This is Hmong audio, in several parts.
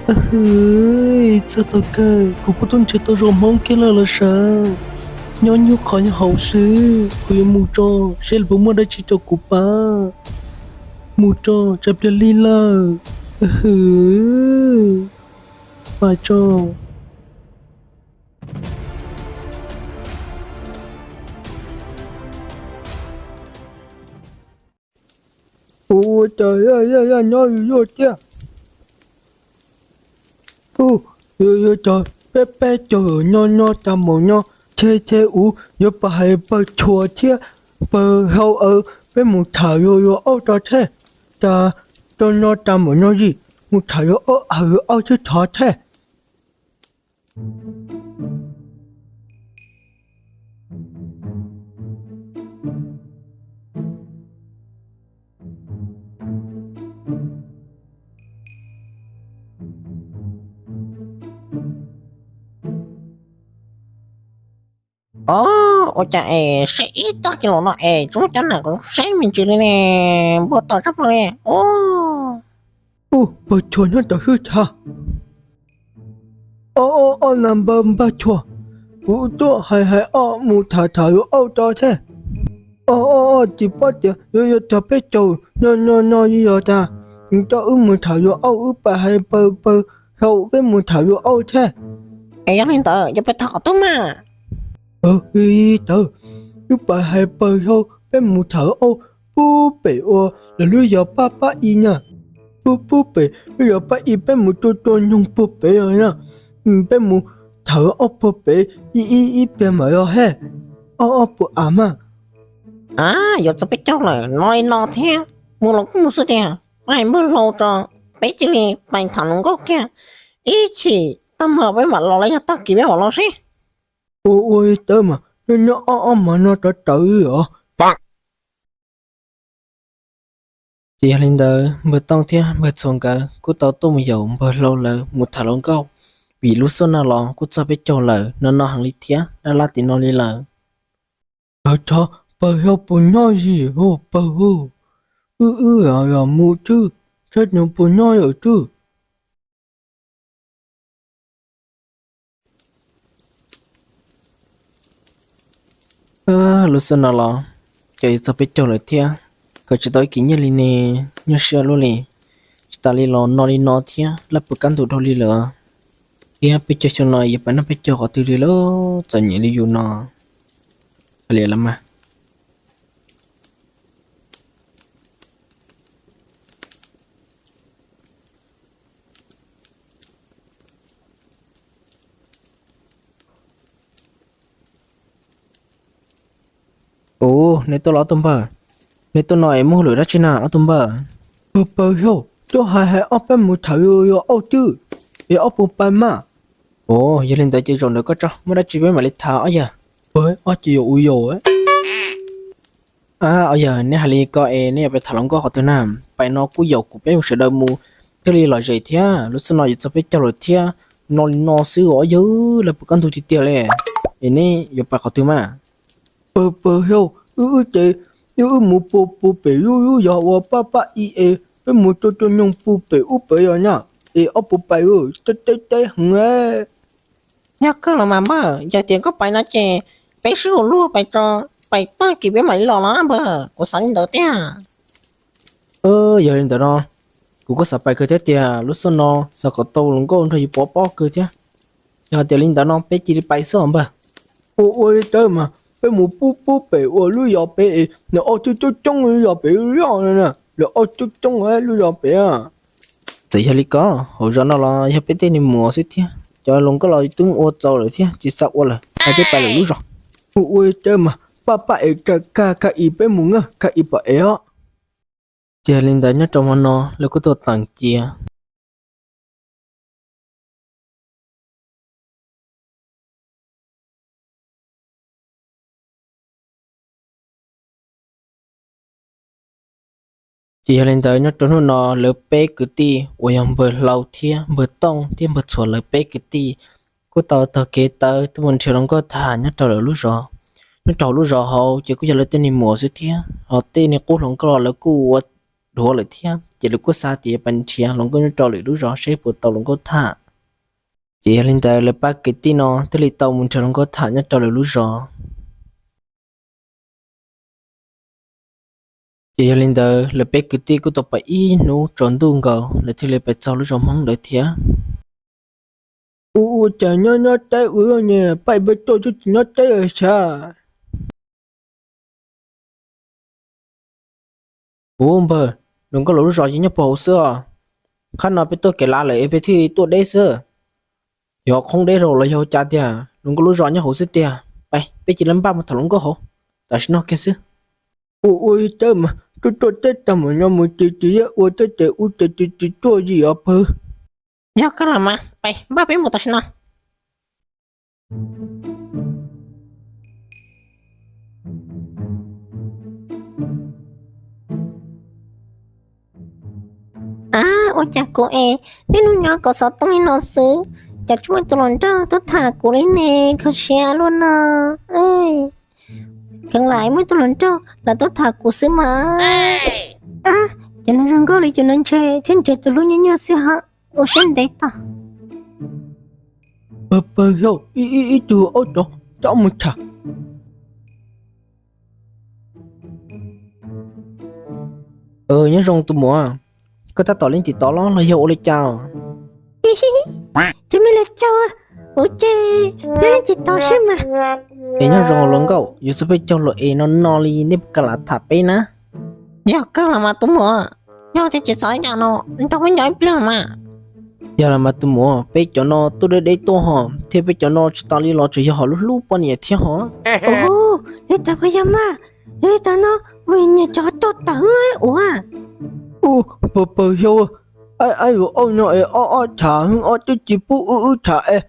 Hwm, txog thaum kawg kuv kuj tuaj nrhiav tau zaum hmoob kiag lawm los sav. Nyob nyuag qhov nyob hauv xwb, kuv yuav mus tso seb lawv puas muaj dab tsi rau kuv pab. Mus tso, tsam pliag lig lawm. Hwm, pab tso. Ua cas yaj yaj nyob yuag yuag thiab. Ua, yuav yuav cov peb peb caug nyob nyob tas npaum no, ces ces ua yuav pab hais pawg Chua thiab pawg Hau, peb mus tham yuav yuav auj tso thiab. Tas, tau nyob tas npaum no zim, mus tham yuav auj, yuav auj thiab thov thiab. Os, ua cas es saib ib tag kis los no es tsis muaj cov nam kuv saib me ntsis li ne, npau taws tshaj plaws li os. Ua, pawg Chua nyob tod xwb cas. Ob ob ob, na npawg npawg Chua, kuv tuaj hais hais ob mus tham tham yuav auj tso thiab. Ob ob ob, tsis paub tias yuav yuav cov peb caug no no no yog tas, koj wb mus tham yuav auj, wb pab hais pawg pawg Hau peb mus tham yuav auj thiab. Es yog li ntawd yog peb tham qhov twg mas? Tawd, wb pab hais pawg Hau peb mus tham auj puag pem uas lawv lub zos Paj Paj Ib na. Puag puag pem lub zos Paj Ib peb mus tua tua nyoog puag pem os na. Peb mus tham auj puag pem ib ib ib pliag mam yog thiab. Ob ob puas am mas? A, yuav txog peb caug lawm no li no thiab, mus los kuj mus xwb tiag. Pab hais npawg Hlau tso, peb cia li pais tham hluas nkauj kiag, ib chim tag hmo peb mam los los yog tag kis peb mam los seb. Ua ua li ntawd mas, nyob nyob ob ob hmo no tawv tawv os. Ces yog li ntawd npawg Tooj thiab npawg Txhuas nkawd kuj tau tuaj mus yaum npawg Hlau lawv mus tham hluas nkauj, vim lub xub no los kuj txog peb caug lawm no no heev li thiab, laj laj tim no li lawm. Thov thov, pawg Hau puas nyob zim os pawg Hau? Wb wb yog mus twb, txhob nyob puas nyob yawm twb. Lub xub no los ces yuav txog peb caug lawm thiab, kawm tsis tau ib kis nyiaj li ne, nyuaj siab luaj li. Tsis tas li los no li no thiab, laj puas kaj ntug dhau li lawm. Thiab peb caug xyoo no yuav pais noj peb caug qhov twg li lauj, txom nyem li yus no. Li los mas. Ua, nej tuaj los ob tug npawg? Nej tuaj no es muaj hauj lwm dab tsi na ob tug npawg? Pawg Hau, tuaj hais hais ob peb mus tham yuav auj twb, es ob puas pais mas? Ua, yog li ntawd ces zaum ntawd koj tso, muaj dab tsi peb mam li tham ob yawg. Ob ces yog ua yaum. Ob yawg, neb hais li ko es neb yuav pais tham hluas nkauj qhov twg na? Pais no kuj yaum kuv peb mus sawv daws mus thiaj li lom zem thiab. Lub xub no yuav txog peb caug lawm thiab, no li no xwb os yawg, laj puas kaj ntug tiag tiag li. Es neb yuav pais qhov twg mas? Pawg Hau, wb wb ces wb wb mus puag puag pem lub lub zos uas Paj Paj Ib es peb mus tua tua nyoog puag pem ub pem yog na, es ob puas pais, teb teb heev. Yog kawg los mas npawg, yog tias koj pais no ces peb sib hu luag pais tso, pais tag kis peb mam li los los npawg, kuv xav li ntawd tiag. Yog li ntawd no, kuv kuj xav pais kawg thiab tiag, lub xub no xav kom tau hluas nkauj nrog yus pov pob kawg thiab. Yog tias li ntawd no peb cia li pais xwb os npawg. Ua ua li ntawd mas peb mus puag puag pem uas lub zos pem es nws ob tug coob coob lub zos pem lub zos no na, lawv ob tug coob coob lub zos pem. Txawm yog li ko, hauv zos no los yog peb tej neeg muam xwb thiab, cov hluas nkauj los twb ua txaus lawm thiab tsis xav ua lawm, peb pais lwm lub zos. Ua ua li ntawd mas Paj Paj es kaj kaj kaj ib peb mus na, kaj ib pom es os. Ces yog li ntawd nyob rau hmo no lawv kuj tuaj teem cia. Ces yog li ntawd nyob rau hnub no lawv peb kwv tij uas yog npawg Hlau thiab npawg Tooj thiab npawg Txhuas lawv peb kwv tij kuj tau taug kev tawm tuaj mus nrhiav hluas nkauj tham nyob rau lawv lub zos. Nyob rau hauv lub zos hauv ces kuj yog lawv tej neeg muam xwb thiab, ho tej neeg qub hluas nkauj los lawv kuj ua dhuav lawm thiab, ces lawv kuj xav tias yuav pais nrhiav hluas nkauj nyob rau lwm lub zos seb puas tau hluas nkauj tham. Ces yog li ntawd lawv pab kwv tij no thiaj li tau mus nrhiav hluas nkauj tham nyob rau lwm lub zos. Ces yog li ntawd lawv peb kwv tij kuj tau pais ib hnub tsaus ntuj nkaus lawv thiaj li pais txog lub zos Hmoob ntawd thiab. Ua ua cas nyob nyob teb ua luaj ne, paj peb tuaj twb tsis nyob teb li sav. Ua npawg, hluas nkauj lawv lub zos ces nyob puag hauv xwb os. Qhov no peb tuaj kev lav lawm es peb thiaj tuaj deb xwb. Yog qhoob deb rau los yog cas tiag, hluas nkauj lub zos nyob hauv xwb tiag. Pais, peb cia li npaj mus tham hluas nkauj hauv tam sim no kiag xwb. Ua ua li cas mas tuaj tuaj teb tag mam no mus tis tis ua teb tes ub ces tis tis tuaj yim os pawg. Yog kawg los mas, pais npaj peb mus tam sim no. Ab, ua cas kuv es niaj hnub nyob kom xov tooj li no xwb, cas tsis muaj tus hluas nraug tuaj tham kuv li ne, kho siab luaj no. Kheev lam muaj tus hluas nraug los tuaj tham kuv xwb mas. Ab, cov neeg zoo nkauj li cov no ntshe thiaj nrhiav tus hlub nyuaj nyuaj xwb ho, ua siab ntev tag. Pawg pawg, yog ib ib ib tug aub cov coj mus tham. Nyob zoo tus muam, koj tab tom leej twg tod los los yog ua li cas? Cov me los tsaug, kuv ces nyob leej twg tod xwb mas. Es nyob zoo hluas nkauj, yuav txog peb caug los es no no li nej puas kam lam tham peb na? Yog kawg los mas tus muam, yog tias tsis txog ib yam no nrog peb nyob ib pliag mas. Yog los mas tus muam, peb cov no tuaj deb deb tuaj ho, thiab peb cov no tsis tas li los tseem yog ho lub hlub poj niam thiab ho. Ua li cas puas yog mas, yog li cas no mus nyiam cov rau tawv ua. Ua, pawg pawg, yog ua, ab yuav ob no es ob ob tham, ob twb tsis pub wb wb tham es,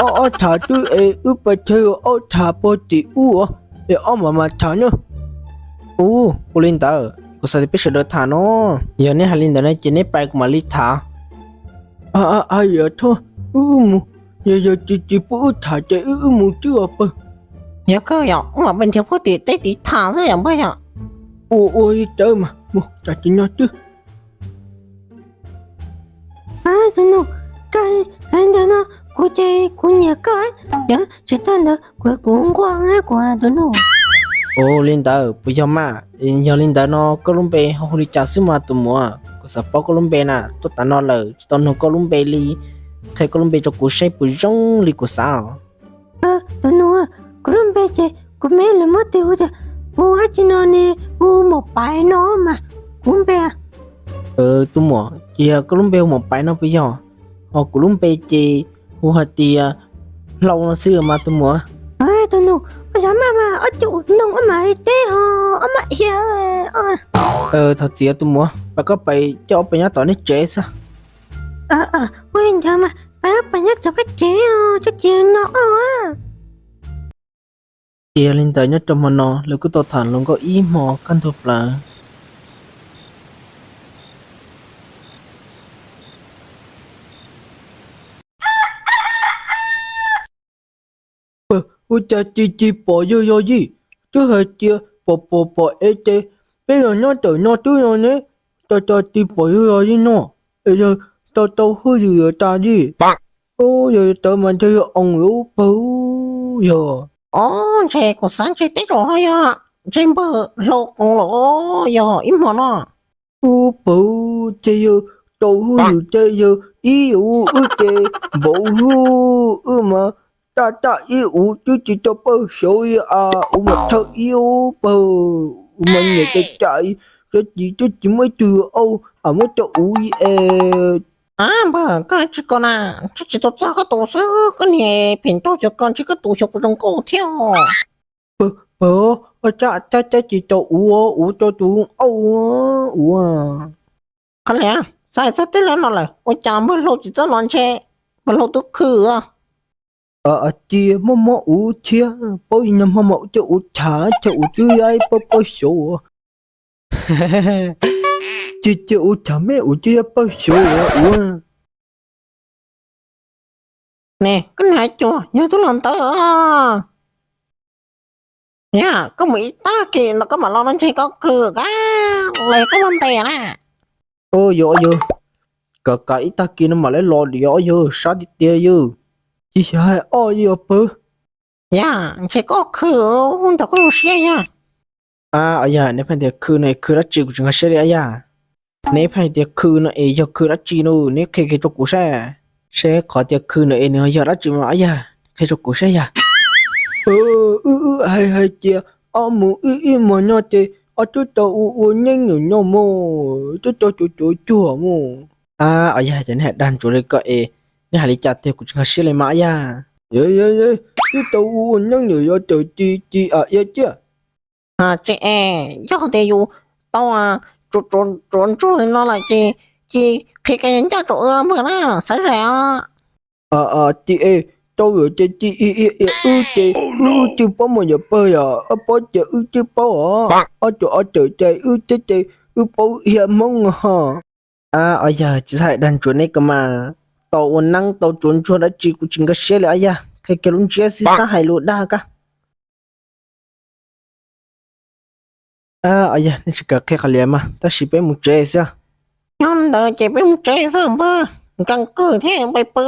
ob ob tham twb es wb pais thawj yuav ob tham puag tim ub es ob mam mam tham na. Ua, ua li ntawd kuv xav tias peb sawv daws tham no, yog neb hais li ntawd na ces neb pais kuv mam li tham. Hais yam thov wb mus, yog yog tsis tsis pub wb tham ces wb wb mus twb os pawg. Yog kawg yog wb mam pais nrhiav puag tim tej tid tham xwb yog npawg yog. Ua ua li cas mas mus tsam tsis nyob twb. Tus nus, koj hais ntawd no kuv ces kuv nyiam koj, yog tsis tag ntawd kuv kuv nquag kuv tus nus. Ua li ntawd puas yog mas? Yog li ntawd no koj lub npe ho hu li cas xwb mas tus muam? Kuv xav paub koj lub npe na, tuaj tas no lawm tsis tau nug koj lub npe li. Qhia koj lub npe rau kuv saib puas zoo li kuv xav os. Tus nus, kuv lub npe ces kuv me lawv muab tis hu tias hu dab tsi no ne, hu Maum Paiv no mas kuv npe. Tus muam, ces yog koj lub npe hu Maum Paiv no puas yog? Ho kuv lub npe ces hu hais tias Hlau no xwb mas tus muam. Tus nus, ua xav maj mas ob cov ua noog ob mam teb ho ob mam dhia. Thov txim tus muam, pab koj pais coj ob peb nyab tom nej tsev xwb. Ua li ntawd mas pab pais nyob tom pab tsev, coj tsev no. Ces yog li ntawd nyob rau hmo no lawv kuj tau tham hluas nkauj ib hmo kaj ntug plaws. Pawg, ua cas ci ci pom yawg yog yij, twb hais tias pom pom pom es ces peb los nyob ntawm no twb no ne, cas cas ci pom yawg yog yij no, es yawg tau tau hwj yus yuav tas yij. Yog tawv mas ntshe yog oo lub pawg yog. Ob, ntshe kuv xav ntshe tej zaum ho yog ntshe npawg Hlau koom lawm yog ib hmo no. Ub pawg, ces yawg tau hwj yus ces yawg ib ub wb ces npaum hwj wb mas taj taj ib ub twb tsis tau pawg xyov li a, ub mas thawj ib ub pawg, ub mas nyiam cas cas, cov ci twb tsis muaj ib tug yuav auj, a muab cov ub es. A npawg, koj tsis ko na, tsis tsis tau txog koj tus xwb, koj niag phem nraug cov ko ntshe koj tus xyov puas zoo nkauj thiab. Pawg, pawg, ua cas cas cas tsis tau ub, ub tau tus auj ub. Qhov niag xav txog tej lawv no lawm, ua cas npawg Hlau tsis txawj los ntshe npawg Hlau twb khwv. Cia mob mob ub thiab, paub yog mob mob cia ub tham, cia ub twb yog pawg pawg xyov. Cia cia ub tham me ub twb yog pawg xyov ua. Ne koj niag cuag, yog twb los ntawd. Yog koj mus ib tag kis no koj mam los no ntshe koj khwv kab los koj muab ntes na. Yog, yog, kav kav ib tag kis no mam li los diam os yawg, sab tiag tiag yawg. Tsis xav hais ob yawg pawg. Yog ntshe koj khw nrog koj zoo siab yog. Yog neb pheej tias khw no es khw dab tsi kuv tsis nkag siab li yog. Neb pheej tias khw no es yog khw dab tsi no neb qhia kiag rau kuv saib. Seb qhov tias khw no es nws yog dab tsi mas yog qhia rau kuv saib yog. Wb wb hais hais tias ob mus wb ib mos nyob ces ob twb tau ua ua nyeeb nyuam nyob mus, twb tau cuav cuav cuag mus. Yog ces neb hais dag ntsuav li ko es neb hais li cas tiag kuv tsis nkag siab li mas yog. Twb tau ua ua nyeeb nyuam yuav tawm ci ci a ia ciaj. Tsis es yog tias yus tau tsuav ntsuag no lawm ces cia qhia ncaj rau wb npawg na, xav zais os. Tsis es, tau lawm ces cia ia ia wb ces wb twb paub mus yom pawg yom, ob paub ces wb twb paub os, ob tug ob tawm ces wb thiab ces wb paub hiab Hmoob ho. Ob yawg tsis hais dag ntsuav neb ko mas, tau ua neeb tau tsuav ntsuag dab tsi kuv tsis nkag siab li ob yawg, qhia kiag lub ntsiab xwb xab hais lus dag koj. Ob yawg nej tsis kam qhia qhov liam mas tab sis peb mus tsev xwb. Yog ntawd ces peb mus tsev xwb npawg, nkees kwj thiab npai pw.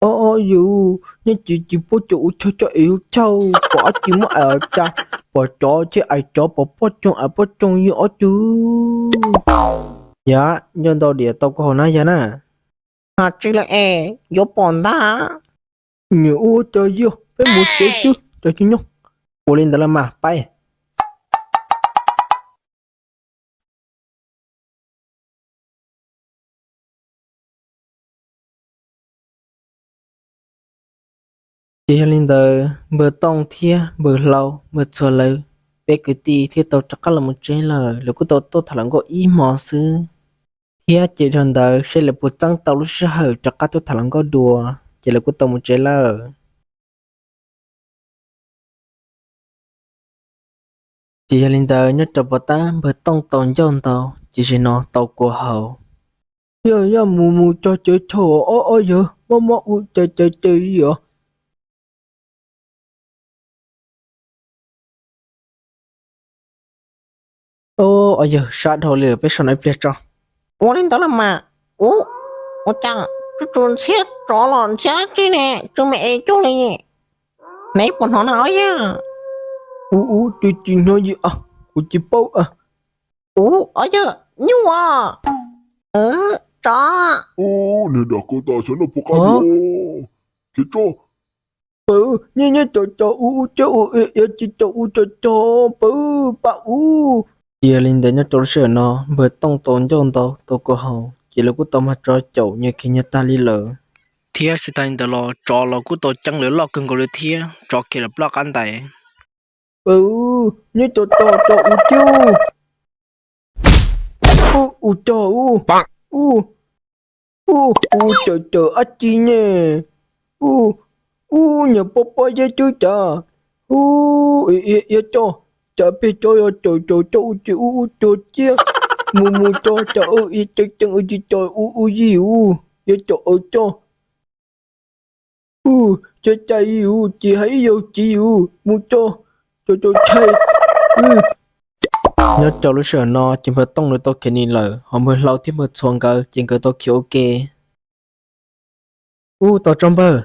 Ob yus, nyob tsis tsis paub cov ua chau coj es yus chau, pom ob tug muab ais os cas, pom cov thiab ais cov, pom poj coog ais poj coog yog ob tug. Yog, nco ntau diam tau koj haus na yog na. Tsis lawm es yuav pom ntag. Nyuam ua cov yog peb mus tsev xwb cov cov nyob. Ua li ntawd los mas pais. Ces yog li ntawd npawg Tooj thiab npawg Hlau npawg Txhuas lawv peb kwv tij thiaj tau rov qab los mus tsev lawm, lawv kuj tau tuaj tham hluas nkauj ib hmo xwb, thiab ces dhau ntawd seb lawv puas txeeb tau lub sij hawm rov qab tuaj tham hluas nkauj dua, ces lawv kuj tau mus tsev lawm. Ces yog li ntawd nyob rau puas tab npawg Tooj tau ncauj ntau, ces zaum no tau kua haus. Yog yog mus mus txog tsev thaum ob ob yawg mob mob ua cas cas cas li os. Ob yawg sab dhau li, peb so no ib pliag tso. Ua li ntawd los mas, ub, ua cas tsuas tsuas ntxhiab tsov los ntxhiab dab tsi ne, tsuas me es cuag li. Neb puas hnov na ob yawg? Ub ub, tsis tsis hnov li os, kuv tsis paub. Ub, ob yawg, nyuj os. Tsov. Ub, niag dam ko tas xyov noj puas qab dua. Khiav tso. Pawg, nyob nyob tos tos ub ub, cov ub, yog tsis tos ub tos tos pawg, pab ub. Cia li ntawd nyob rau lub sij hawm no npawg Tooj tau ncauj ntau tau kua haus, ces lawv kuj tau mag tso caum nyias khiav nyias tag li lawm. Thiab tsis tas li ntawd los tsov los kuj tau ceeb lawv loj kawg nkaus li thiab, tsov khiav lawv ploj qab ntais. Pawg, nyob tos tos tos ub thiab. Ub, ub tog ub. Ub, ub, ub, cawm cawm ab tsi ne. Ub, ub, nyias pob pob zeb twb cas. Ub, iab coj, cas peb cov yog cawm cawm coj ub tsi ub ub cuag ciab. Mus mus cov cas ib ceev ceev ub tsis cov ub ub yig ub, iab cov aw coj. Ub, cov cai ub tsis hais ib yaug txiv ub, mus cov, cov cov chai. Nyob rau lub sij hawm no ces npawg Tooj nws tau khiav nim lawm, ho npawg Hlau thiab npawg Txhuas nkawd ces nkawd tau khiav ua ke. Ub, tos tso npawg.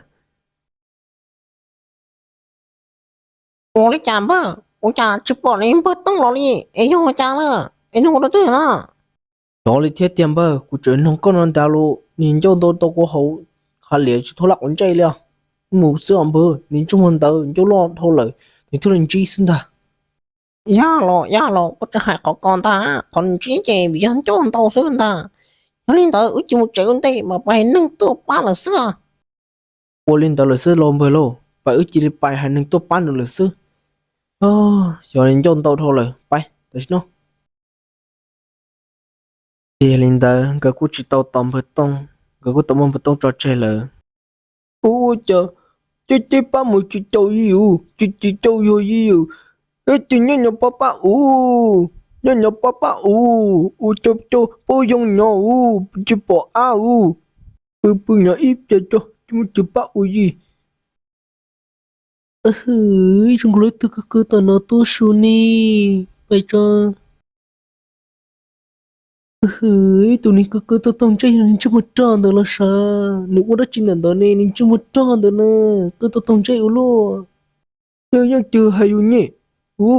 Ua li cas npawg, ua cas tsis pom li npawg Tooj los li, es yog ua cas na, es nws ua rau twg na? Xyov li thiab tiag npawg, kuv tseem noog koj no ntag los nws ncauj ntau tau kua haus, qhov liam tsis tau laj quav ntsej li os. Mus xwb os npawg, nws ntsuj muag ntawd ncauj loj dhau lawm, nws thiaj li ntsib xwb ntag. Yog los yog los, koj tseem hais qhov ko ntag, qhov nws ntsib ces vim yog ncauj ntau xwb ntag. Yog li ntawd wb cia mus tsev ua ntej mas pais hais neeg tuaj pab lawm xwb. Ua li ntawd lawm xwb los npawg lauj, pais wb cia li pais hais neeg tuaj pab nws lawm xwb. Xyov li ncauj ntau dhau lawm, pais tam sim no. Ces yog li ntawd nkawd kuj tsis tau tos npawg Tooj, nkawd kuj tau muab npawg Tooj tso tseg lawm. Ub, cas tib tib pab mus tsis tau li ub, tsis tsis tau yog li ub. Eb, tus nyob nyob pab pab ub, nyob nyob pab pab ub, ub cov cov paub zoo nyob ub, tsis pom ab ub. Pw pw nyob ib pliag tso, tsis muaj tus pab ub li. Hwm, zoo nkaus li twg kwv kwv tom no tuaj su ne, pais tso. Hwm, tus neeg qw qw taug taug ntsej yog niag ntsej muag rog ntawd los sav, nws ua dab tsi ntawm ntawd ne, niag ntsej muag rog ntawd na, qw taug taug ntsej ua luaj. Yeej yeej twg hais yus nyem, u,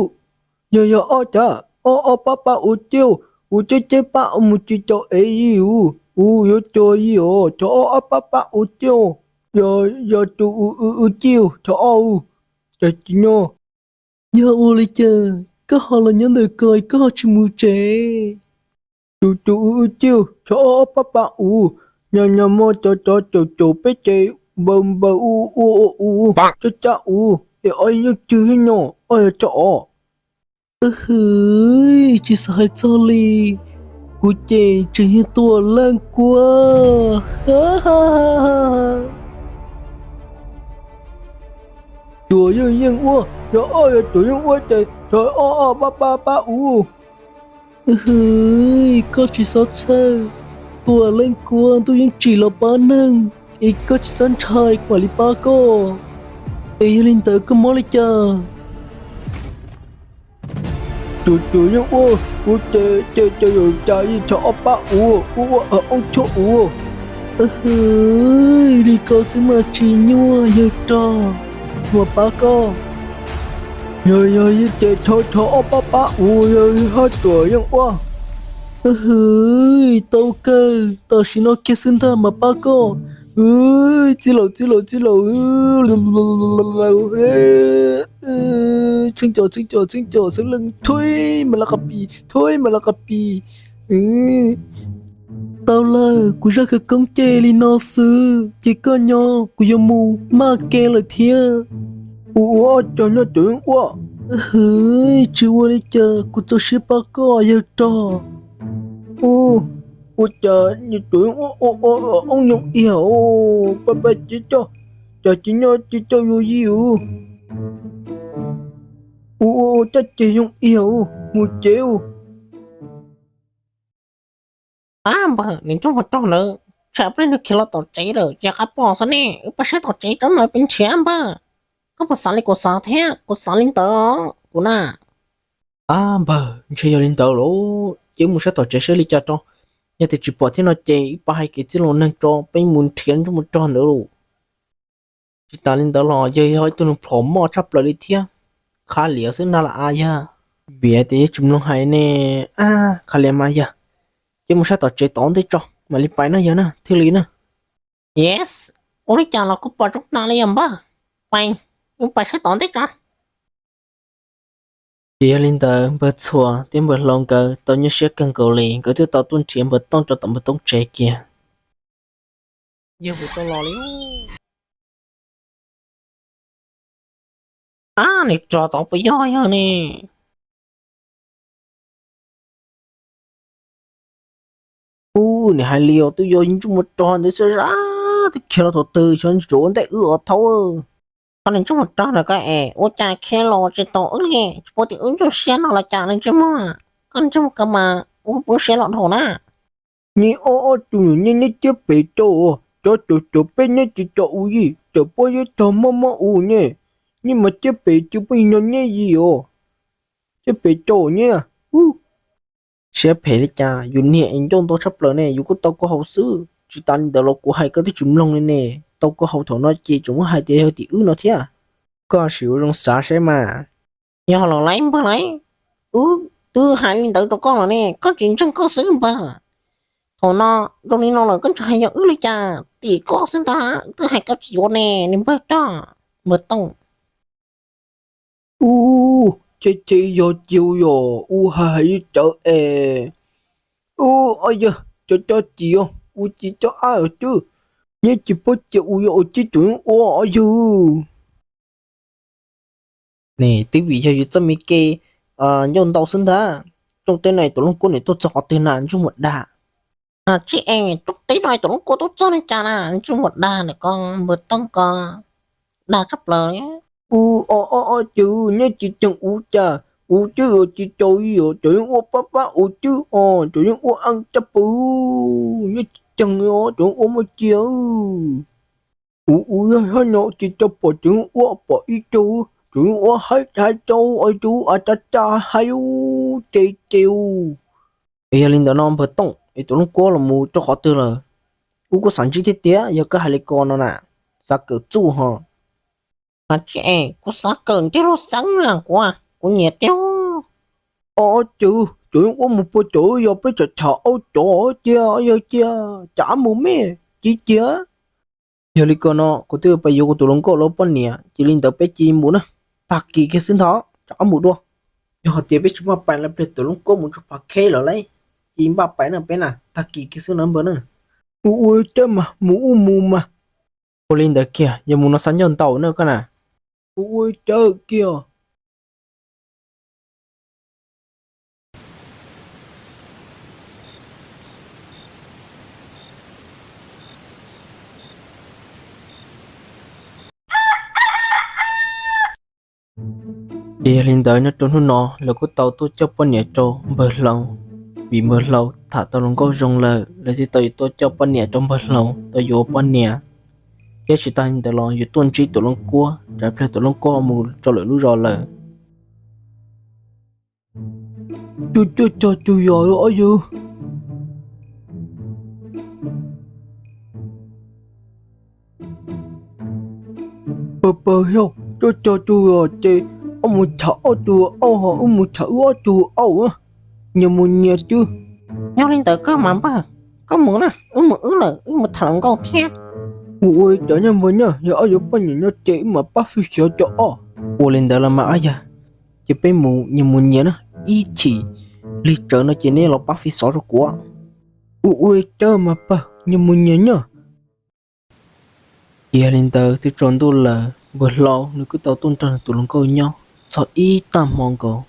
yog yog ob cag, ob ob pab pab ua ciaj, u ceb ceb pab mus tsis caum ev yig u, u yuav cuag yig os, cov ob ob pab pab ua ciaj, yog yog tus u u u ciaj cov ob u, cas tsis nyob. Yog ua li cas koj ho los nyob ntawm ko koj ho tsis mus tsev? Tus tus u u ciaj cov ob ob pab pab u, nyag nyag mo cov cov caum caum peb ces npaws npaws u ua ua u, cab cab u, es ob yeej twg thiab nyom, ob yog cov os. Hwm, tsis xav hais txog li, kuv ces tseem yog Tuam Leej Kuab. Tuam yeej yeej ua, yog ob yog Tuam yeej ua ces thov ob ob pab pab pab u. Hwm, koj tsis txhob txhawj, Tuam Leej Kuab ntuj yeej tsim los pab neeg, es koj tsis txhob ntshai kuv mam li pab koj. Es yog li ntawd koj mob li cas? Tus tus yeej ua, kuv ces ces ces yuav cas yig thov ob pab u, ua ua ob ob choj u. Hwm, li ko xwb mas tsis nyuaj, yawg rog, kuv mam pab koj. Yog yog ces thov thov ob pab pab u, yog hab Tuam yeej ua. Hwm, tau kawg, tam sim no kiag xwb ntag mam pab koj. Txij laus txij laus txij laus. Txheej com txheej com txheej com xeeb leej thuib mas laj qas pis, thuib mas laj qas pis. Tau lawm, kuv zaj khawv koob ces li no xwb, ces koj nyob, kuv yuav mus maj ke lawm thiab. U ua ob cag nyob Tuam yeej ua. Hwm, tsis ua li cas, kuv txaus siab pab koj yawg rog. U, ua cas Tuam yeej ua ua ua ob nyoog iag, pab pab cia coj, cas cia nyob cia coj yuav yig u. U ua ua caj ces yoog iag u, mus cev u. Ab npawg, niag ntsej muag rog ntawd, tsam peb nws khiav los tom tsev lawm ces qab pom xwb ne, wb pab saib tom tsev rau no peb nrhiav npawg. Koj puas xav li kuv xav thiab? Kuv xav li ntawd kuv na. Ab npawg, ntshe yog li ntawd lauj, ces mus saib tom tsev saib li cas tso. Yog tias tsis pom thiab no ces wb pab hais kev txij los neeg tso, peb mus nrhiav ntsej muag rog ntawd lauj. Tsis tas li ntawd los yawg yog ib tug neeg plhom moj tshaj plaws li thiab, qha liam xwb na lam av yawg. Vim tias yawg tsis mloog hais ne, ab qha liam mas yawg, ces mus saib tom tsev tod ntej tso mam li pais na yawg na, thiaj li na. Yes, ua li cas los kuj pom zoo tas li os npawg, pais, wb pais saib tom ntej tso. Ces yog li ntawd npawg Txhuas thiab npawg Hlau nkawd tau nyuaj siab kawg nkaus li, nkawd thiaj tau tuaj nrhiav npawg Tooj rau tom npawg Tooj tsev kiag. Yawg puas tau los li? Ab, nws tso tod puas yog yawg ne? Ub, nws hais li os, twb yog ib ntsej muag rog ntawd xwb, twb khiav los thaum twg, xyov tseem ua ntej wb os thaub. Koj niag ntsej muag rog ntawd koj es ua cas khiav los tsis tau wb li, tsis paub tias wb ntsuj siab no los cas niag ntsej muag, koj niag ntsej muag koj mas ua poob siab los dhau na. Neb ob ob tug nyuam neb neb ciab pem rau os, cov caum caum peb neb tsis caum u yig, cov poj yeb tog mob mob u nyeb, neb mas ciab pem cov poj yig nyob neb yig os, ciab pem rau nyeb. Siab phem li cas, yus niag es ncauj ntau tshaj plaws ne, yus kuj tau koj haus xwb. Tsis tas li ntawd los kuv hais koj twb tsis mloog li ne, tau koj haus thaum no ces tseem muab hais tias yog tim wb no thiab. Koj sim ua zoo xav saib mas. Yog los lawm npawg lawm, wb twb hais li ntawd rau koj los ne, koj tsis ntseeg koj xwb npawg. Thaum no zoo li no lawm koj tseem hais yog wb li cas, tim koj xwb ntag, twb hais koj tsis yuav ne, niag npawg rog, npawg Tooj. Ub, ces ces yog cia u yog u hais hais li cawv es. Ub, ob yawg, cov cov cim os, u cim cov ab os cwb, neb tsis paub cia u yog ua cib tus yeeb ua ob yawg. Ne twb vim yog yus txoj me kev ncauj ntau xwb ntag. Rooj teb no Tuam Leej Kuab nws tuaj txog qhov twg na ntsej muag dag. Tsis es rooj teb no Tuam Leej Kuab tuaj txog li cas na ntsej muag dag ntawm ko, npawg Tooj ko, dag tshaj plaws li. Ub, ob ob ob cwb, neb tsis ceeg u cas, u cwb yuav tsis caum yig os, cov yeeb ua pab pab u cwb os, cov yeeb ua eej caj pw, neb tsis ceeg os, cov yeeb ua muaj cia. U u yog hab no tsis tau pom cov yeeb ua pom ib co, cov yeeb ua haib haib rau os, cov yeeb ua cas cas haib ces ces u. Es yog li ntawd no npawg Tooj, es tus Looj Kuab los mus rau qhov twg lawm? Kuv kuj xav ntsib thiab tiag, yog koj hais li ko no na, xav kawm txuj ho. Mas tsis es kuv xav kawm ntiag lub xeeb na, kuv, kuv nyiam tiag. Ob cov, cov ua mus puag cov yog peb cov chav aub cov cia, yog cia, cas ab mus me, cia cia. Yog li ko no kuv twb pais yuav kuv tus hluas nkauj lawv poj niam, cia li ntawd peb cia li mus na, tag kis kiag xwb ntag, tsam qab mus dua. Yog hais tias peb tsis maj pais lawm pliag tus Looj Kuab mus tsuas pas kheb lawm lauj, cia li npaj pais na peb na, tag kis kiag xwb na npawg na. Ua ua cas mas mus ua mus mas. Ua li ntawd kiag, yog mus no xav ncauj ntaus na koj na. Ua ua cas kiag. Ces yog li ntawd nyob rau hnub no lawv kuj tau tuaj coj poj niam rau npawg Hlau, vim npawg Hlau tham tau hluas nkauj zoo lawm, lawv thiaj tau yuav tuaj coj poj niam rau npawg Hlau tau yuav poj niam. Thiab tsis tas li ntawd los yuav tuaj ntsib tus Looj Kuab, tsam pliag tus Looj Kuab mus rau lwm lub zos lawm. Cuj cuaj cog cug yos ob yawg. Pawg pawg yog cuaj cog cug yos ces ob mus cham ob cug auj ho wb mus cham wb ob cug auj, nyias mus nyias cwb. Yog li ntawd koj mas npawg, koj mus na, wb mus wb lawm, wb mus tham hluas nkauj thiab. Ua ua cas nyob npawg nyob, yog ob yuav poj niam nyob ces wb mam pab fij xyov cov ob. Ua li ntawd los mas ob yawg, ces peb mus nyias mus nyias na, ib chim lig tsawv no ces neb los pab fij xov rau kuv. Ua ua cas mas pawg, nyias mus nyias nyob. Ces yog li ntawd twb tsaus ntuj lawm, npawg Hlau nws kuj tau tuaj nrog nws tus hluas nkauj nyob txog ib tag hmo nkaus.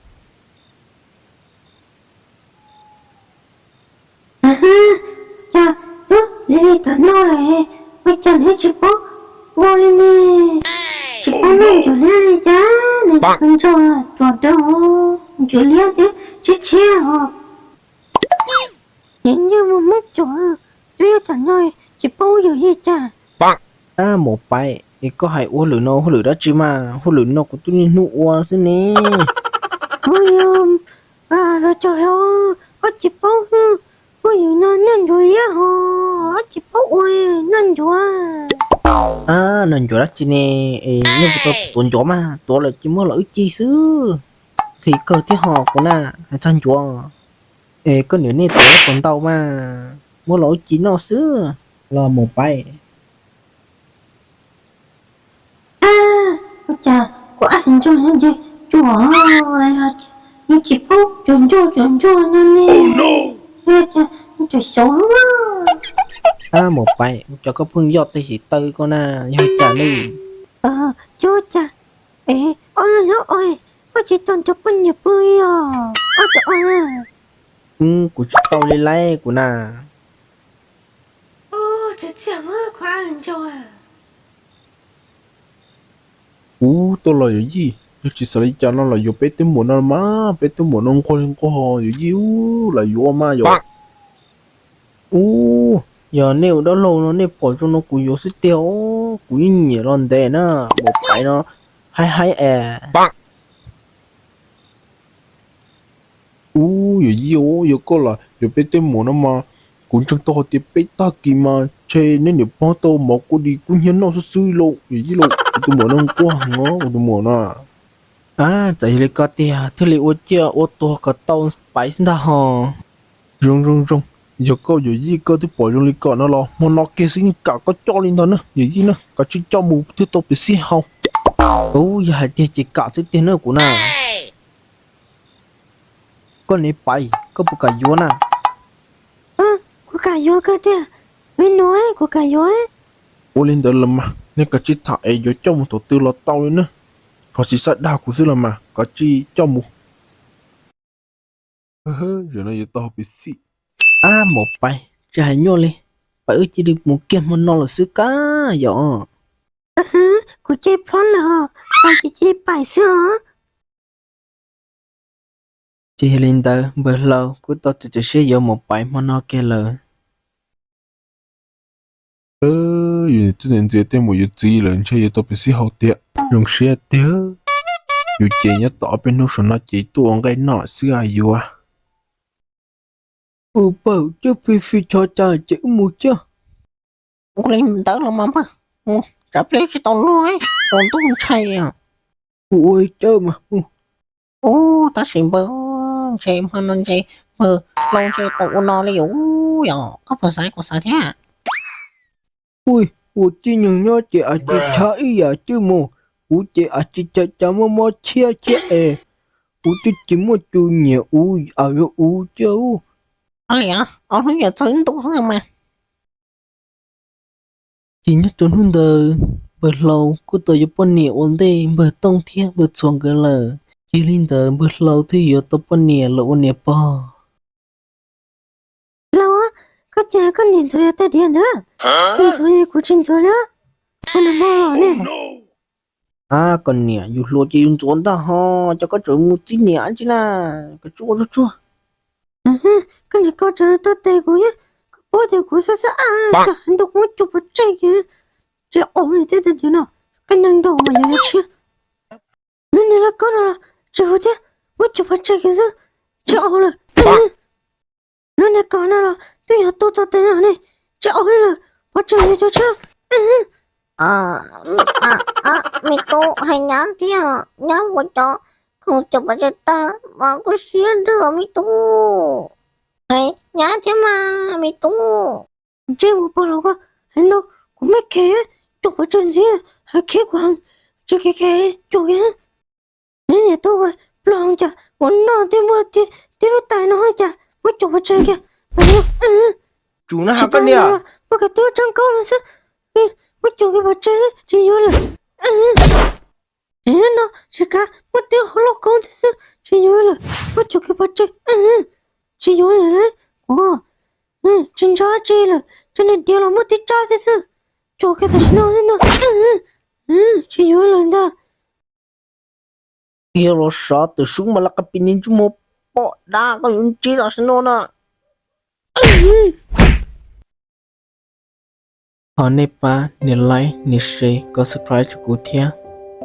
Cas twb lig lig tom no lawm, ua cas nws tsis paub ua li ne? Tsis paub noj ncuav liab li cas? Nws nrog tsuas rau ncuav liab twb tshiab tshiab ho. Yeej yog mus muab tsuas, twb yog tam no tsis paub yus yig cas. Ab Maum Paib, es koj hais ua lwm no hauj lwm dab tsi mas? Hauj lwm no kuv twb niaj hnub ua xwb ne. Ua yog, cov, koj tsis paub, ua yus no noj ncuav liab ho, koj tsis paub ua noj ncuav. Ab, noj ncuav dab tsi ne? Es noj kuv tau tuav ncuav mas, tuav lawm ces muab los wb ci xwb. Nqhis kawg thiab ho kuv na, hais txog ncuav. Es koj niam nej tuav puas ntau mas, muab los wb ci noj xwb los Maum Paib. Ua cas kuv ab ntsuag nyob nce cuag, yog nws tsis paub cuag ntsuag cuag ntsuag no ne, yog cas nws tseem xyov lub. Ab Maum Paib, ua cas koj pheej yoj tej xim taw ko na, yog cas li? Cuag cas, es ob yog ob, koj tsis tau nrog poj niam pw os, ob cov ob na. Kuv tsis tau li lauj kuv na. Ub, tuaj los yawm yij, yog tsis xav li cas no los yuav peb tub muam no mas, peb tub muam no nquag li nquag yawm yij, ub, los yuav mas yom. Ub, yog nej ua dab laug no nej pom zoo no kuv yuav xwb tiag os, kuv yeej nyiam los ntev na, Maum Paib no haib haib es. Ub, yawm yij, yog koj los yuav peb tub muam no mas, kuv ntseeg tau hais tias peb tag kis mas ntshe neb niam pog tau mov kua dis kub hnyiab noj xwb xwb lauj, yawm yij lauj, kuv tus muam no nquag heev os, kuv tus muam no. Ab, txawm yog li ko tiag thiaj li ua ciaj ua tuag kom tau Paib xwb ntag ho. Zoo zoo zoo, yog koj yawm yij koj twb pom zoo li ko no los hmo no kiag xwb kam koj coj li ntag na yawm yij na, kav tsij coj mus thiaj tau pes xib hau. Ub, yog hais tiag ces kam xwb tiag na kuv na. Koj niam Paib, koj puas kam yuav na? Kuv kam yuav kawg tiag, me nus, kuv kam yuav. Ua li ntawd los mas nej kav tsij tham es yuav coj mus thaum twg los tau li na. Thov txim xav dag kuv xwb los mas kav tsij coj mus. Zaum no yuav tau pes xib. Ab Maum Paib, tsis hais nyuaj li, Paib wb cia li mus kiag hmo no lawm xwb kab yom. Kuv cia li plhob lawm os, Paib ces cia li Paib xwb os. Ces yog li ntawd npawg Hlau kuj tau txiav txim siab yuav Maum Paib hmo no kiag lawm. Yus txij ntxias tej mus yuav txiv lawm ntshe yuav tau pes xib hau tiag. Zoo siab tiag, yus ces nyob tom ob peb hnub saum no ces tuaj ua nqaij noj xwb a yuav. Ua pawg, coj fij fij cho cas ces wb mus coj. Ua li ntawd los mas npawg, tsam pliag tsis tau luag, tsaus ntuj ntshai. Kuv ua cawj mas mus. Ub, tab sis npawg, ntshe hmo no ntshe npawg hlau ntshe tau ua no li yus yom, koj puas xav kuv xav thiab. Ui, ua tib neeg nyob ces a tsis tshab ib yam cwj mus, kuv ces a tsis cas cas mob mob thiab thiab es, kuv twb tsis muaj tus nyiam kuv, a yuav kuv coj. Li ob hnub yuav txog ib ntus xwb mas. Ces nyob rau hnub ntawd npawg hlau kuj tau yuav poj niam ua ntej npawg tooj thiab npawg txhuas nkawd lawm. Ces li ntawd npawg hlau thiaj yuav tau poj niam los ua niam pog. Hlau, koj tias koj niam ntxuav yog tag diav ntawd, kuv ntxuav kuv tsis ntxuav li, kuv niam muaj los ne. A, koj niam yus hluas ces yus ntxuav ntag ho, cas koj tseem mus txib niam tsi na, koj tsuag tsuag tsuag. Koj niam koj tseem tau tes kuv, koj paub tias kuv xab xab a, cas heev ntau kuv muab coj pov tseg kiag, tsis aus li thiab, tej diav no qe neeg nraug mas yog li tshiab. Lub niag laj kab no los tsis huv thiab, muab coj pov tseg kiag xwb, tsis aus lawm. Lub niag kab no los twb yog tuaj txog tes no ne, tsis aus li lawm, pov tseg cov tshab. Me tub, hais nyab thiab, nyab ua cov khoom coj pov tseg tag mas kuv siab nrog me tub, hais nyab thiab mas me tub. Ntsej muag pog los ko, hais ntau, kuv me khe, coj pov tseg ntxiv, hais khiav kuv heev, tsis khe khe, coj kiag. Neb niam tub, plaub heev cas ua noj twb muaj tib lub tais no cas muab coj pov tseg kiag. Tsum no has koj niam, muaj kiag tib lub tsab nkaub no xwb, muab coj kiag pov tseg tsis yuav lawm. Tsis no tsis kav, muaj tib hauv lauj kaub ntawd xwb tsis yuav lawm, muab coj kiag pov tseg tsis yuav lawm. Kuv tsis ntshai dab tsi lawm, tsuas niag diav los muaj tib tsab thiab xwb, coj kiag tam sim no xwb ntag, tsis yuav lawm ntag. Yog los sov twm sub mas lawv qab pis niag ntsej muag poj dab, koj yuav ntsib tam sim no na. Thov nej pab nias like, nias share, koj subscribe rau kuv thiab.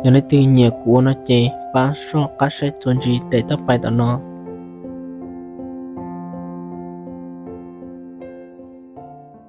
Yog leej twg nyiam kuv ua no ces pab soj qab saib txuas ntsis daim tawb pais tom no.